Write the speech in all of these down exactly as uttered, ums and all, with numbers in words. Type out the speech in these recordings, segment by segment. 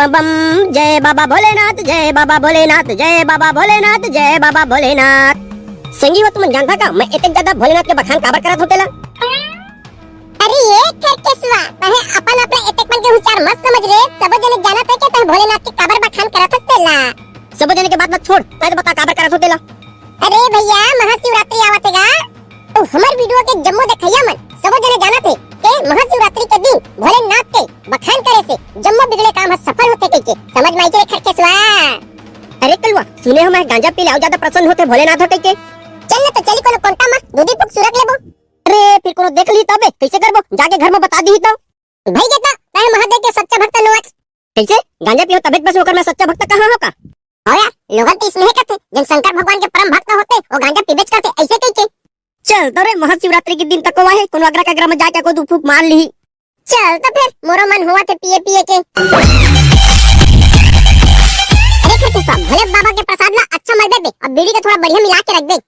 Bomb bomb. जय बाबा भोलेनाथ, जय बाबा भोलेनाथ, जय बाबा भोलेनाथ, जय बाबा भोलेनाथ। संगी हो, तुमन जानथा का, मैं एतेक ज्यादा भोलेनाथ के बखान काबर करत हों तेला? अरे ये खरकेसवा, तहे अपन आप ला एतेक मन के हुचार मत समझ रे। सबो जने जानत हे के तहे भोलेनाथ के काबर बखान करत हस तेला। सबो जने के बात मत छोड़, तहे तो बता काबर करत हों तेला। अरे भैया, महाशिवरात्रि आवत हे गा, तो हमर वीडियो के जम्मो देखइया मन, सबो जने जानत हे के महाशिवरात्रि के दिन भोलेनाथ के बखान करे से जम्मो बिगड़े काम ह सफल होथे कहिके। समझ में आइस रे खरकेसवा? अरे कलुआ, सुने हों मैं गांजा पी ले अउ ज्यादा प्रसन्न होथे भोलेनाथ ह कहिके। चल ना तो चली कोनो कोंटा मा दू दी फूंक सुरक लेबो। अरे फिर कोनो देख ली तबे कइसे करबो, जाके घर में बता दीही तो। भई गे त, तहे महादेव के सच्चा भक्त नोहस। कइसे? गांजा पीहूं तभे बस ओकर मैं सच्चा भक्त कहां हों का? हव यार, लोगन तो इसने ही कथे, जेन शंकर भगवान के परम भक्त होथे, वो गांजा पीबेच करथे, अइसे कहिके। चल तो रे, महाशिवरात्रि के दिन तको आहे, कोनो अगरा कगरा में जाके को दू फूंक मार लीही। चल तो फिर, मोरो मन होवत हे पिए पिए के। अरे खरकेसवा, भोले बाबा के प्रसाद ला अच्छा मलबे बे, अब बीड़ी के थोड़ा बढ़िया मिला के रखबे।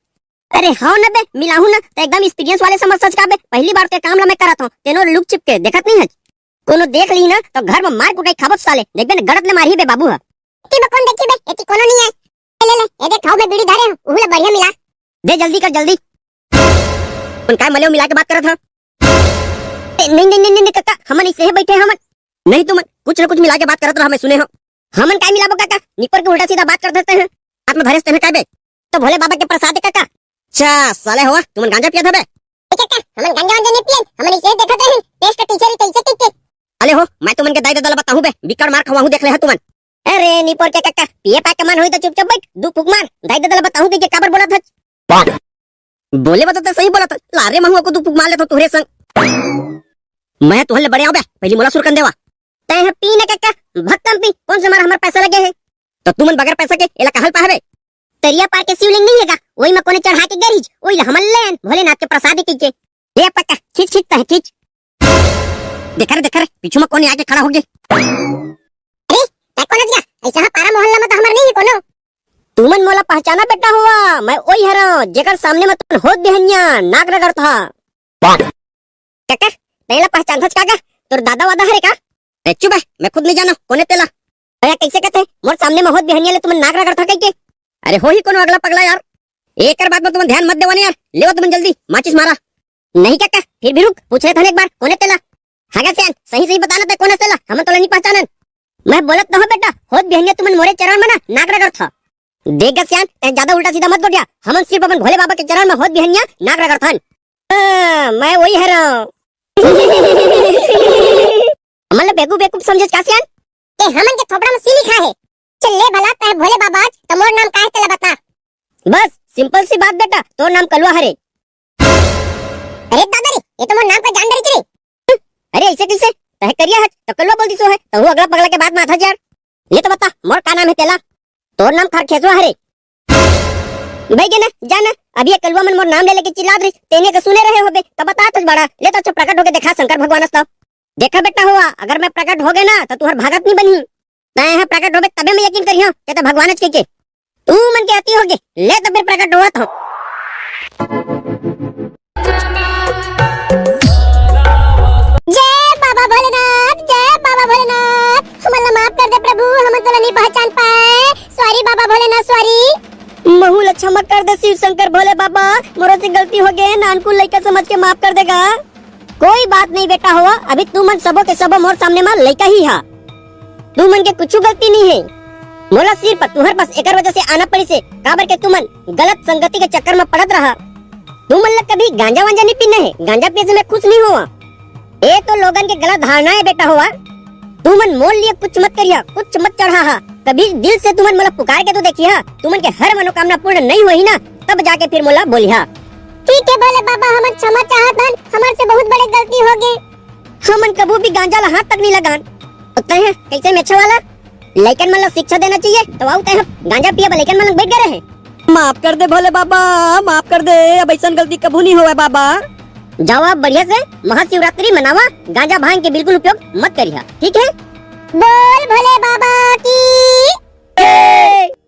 अरे हव न बे, मिलाहूं न, त एकदम experience वाले समझथस का बे, पहली बार तो ये काम ला मैं करत हों, तेनो लुक छिप के देखत नइ हस। कोनो देख ली ना तो घर में मार कुटाई खाबो साले, देखबे न गड़त ले मारही बे बाबू ह। एती बे कोन देखी बे, एती कोनो नइ हे। ले ले, ये देख हव में बीड़ी धरे हों, उहू ला बढ़िया मिला। दे जल्दी कर जल्दी। अपन काय मले मिला के बात करत ह? ए, नहीं, नहीं, नहीं, नहीं, कक्का, हमन इसे ही बैठे हमन। नहीं तुमन, कुछ न कुछ मिला के बात करत रहा, मैं सुने हों। हमन काय मिलाबो कक्का, निपोर के उल्टा सीधा बात करत हस तहे। हाथ में धरे हस तहे काय बे? तो भोले बाबा के प्रसाद हे कक्का। अच्छा, साले होवा, तुमन गांजा पियत हबे? ए कक्का, हमन गांजा वांजा नहीं पियन, हमन इसे ही देखत रहेन, taste teacher ही कइसे कहिके। अले हो, मैं तुमन के दाई ददा ला बताहूं बे, बिकट मार खवाहूं देख ले ह तुमन। अरे निपोर के कक्का, पिए पाए के मन होही त चुपचाप बैठ, दू फूंक मार, दाई ददा ला बताहूं कहिके काबर बोलत हस? बोले बता, ते सही बोलत हस, ला रे महूं एको दू फूंक मार लेथों तुहरे संग। मैं तुहन ले बड़े आंव बे, पहली मोला सुरकन देवा। तैं ह पी न कक्का, भक्कम पी, कोन से मार हमर पैसा लगे हे? त तुमन बगैर पैसा के एला कहां ले पाहबे? तरिया पार के शिवलिंग नइ हे गा, ओही म कोने चढ़ा के गे रिहिस, ओही ल हमन लेन, भोलेनाथ के प्रसाद कहिके। ले पक्का, खींच, खींच, तैं खींच। देखा रे, देखा रे, पीछू म कोने आके खड़ा होगे। अरे, तैं कोन हस गा? अइसहा पारा मोहल्ला म त हमर नइ हे कोनो। तुमन मोला पहचाना बेटा होवा, मैं ओही हरंव, जेकर सामने म तुमन होत बिहनिया नाक रगड़था। कका, तैं एला पहचानथस का गा? तोर दादा वादा हरे का? ए, चुप बे, मैं खुद नइ जानंव, कोन ए तेला? अरे, कइसे कथे? मोर सामने म होत बिहनिया ले तुमन नाक रगड़था कहिके? अरे, होही कोनो अगला पगला यार। एकर बात म तुमन ध्यान मत देवा न यार। लेवा तुमन जल्दी, माचिस मारा। नहीं कका, फिर भी रुक, पूछ लेथन एक बार, कोन ए तेला? हाँ गा सियान, सही सही बता न तैं कोन ए तेला, हमन तोला नइ पहचानन। मैं बोलत तो हंव बेटा, होत बिहनिया तुमन मोरे चरण म ना नाक रगड़था। देख गा सियान, तैं ज्यादा उल्टा सीधा मत गोठिया, हमन सिर्फ अपन भोले बाबा के चरण म होत बिहनिया नाक रगड़थन। हाँ, मैं ओही हरंव। हमन ला बेवकूफ, बेवकूफ समझेस का सियान? ए, हमन के थोपड़ा म सीली खा हे। चल ले भला, तैं भोले बाबा हस, त मोर नाम का हे तेला बता। बस, simple सी बात बेटा, तोर नाम कलुआ हरे। अरे दादा रे, ये तो मोर नाम का जान डरिस रे। अरे अइसे कइसे? तैं करिया हस, त कलुआ बोल दिस हे, तहूं अगला पगला के बात म आथस यार। ले तो बता, मोर का नाम हे तेला? तोर नाम खरखेसवा हरे। बइगे ना, जा ना, अभी ये कलुआ मन मोर नाम ले लेके चिल्लात रहिस, तेने के सुने रहे होबे, त बतात हस बड़ा, ले तो अच्छा प्रकट होके देखा शंकर भगवान अस त। देखा बेटा होवा, अगर मैं प्रकट होगे ना, त तुहर भागत नइ बनही। तैं ह प्रकट होबे तभे मैं यकीन करिहंव, के तैं भगवान अस कहिके। तुमन के अति होगे, ले त फिर प्रकट होवत हंव। जय बाबा भोलेनाथ, जय बाबा भोलेनाथ, हमन ला माफ कर दे प्रभु, हमन तोला नइ पहचान पाए। Sorry बाबा भोलेनाथ, sorry। महूं ला क्षमा कर दे शिव शंकर भोले बाबा, मोरो से गलती होगे, नानकुन लइका समझ के माफ कर दे गा। कोई बात नहीं बेटा होवा, अभी तुमन सबो के सबो मोर सामने म लइका ही हा। तुमन के कुछू गलती नइ हे। मोला सिर्फ तुहर पास एकर वजह से आना पड़िस हे, काबर के तुमन गलत संगति के चक्कर म पड़त रहा। तुमन ला कभी गांजा वांजा नहीं पीना है, गांजा पिए से मैं खुश नहीं होवा। ए तो लोगन के गलत धारणा है बेटा होवा। तुमन मोर लिए कुछ मत करिहा, कुछ मत चढ़ाहा। कभी दिल से तुमन मोला पुकार के तो देखिहा, तुमन के हर मनोकामना पूर्ण नहीं होही ना, तब जाके फिर मोला बोलिहा। ठीक है भोले बाबा, हमन क्षमा चाहत हन, हमर से बहुत बड़े गलती हो गए। हमन कभू भी गांजा ला हाथ तक नहीं लगान। तो तैं ह कैसे मेछा वाला? लइकन मन ला शिक्षा देना चाहिए, तो आऊ तैं ह गांजा पिए बर लइकन मन लग बैठ गए रहे। माफ कर दे भोले बाबा, माफ कर दे, अब ऐसन गलती कभू नहीं होवे बाबा। जावा बढ़िया से महाशिवरात्रि मनावा, गांजा भांग के बिल्कुल उपयोग मत करिहा, ठीक है? बोल भोले बाबा की। जय।